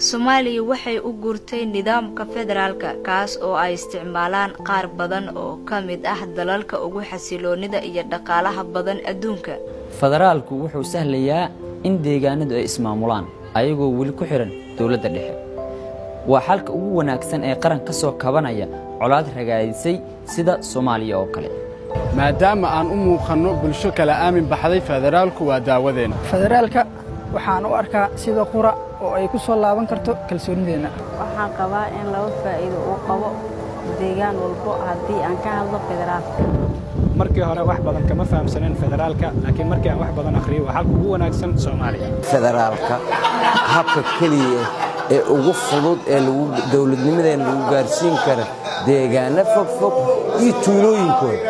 Soomaaliya waxay u guurtay nidaamka federaalka, kaas oo ay isticmaalaan qaar badan oo ka mid ah dalalka ugu xasiloonida iyo dhaqaalaha badan adduunka. Federaalku wuxuu sahlayaa in deegaanadu ay ismaamulaan ayagoo weli ku xidhan dowladda dhexe. Waa xalka ugu wanaagsan ee qaran ka soo kabanaya colaad ragaadisay sida Soomaaliya oo kale. Maadaama aan u muuqanno bulsho kala aamin baxday, federaalku waa daawadeenna. Federaalka waxaan u arkaa sida qura oo ay ku soo laaban karto kalsoonideenna. Waxaan qabaa in laba faa'iido uu qabo deegaan walbo haddii aan ka hadlo federaalka. Markii hore wax badan kama fahamsaneen federaalka, laakiin markii aan wax badan akhriyay, waa xalka ugu wanaagsan Soomaaliya. Federaalka habka keliya ee ugu fudud ee dowladnimadeena lagu gaarsiin kara deegaano fogfog iyo tuulooyinkooda.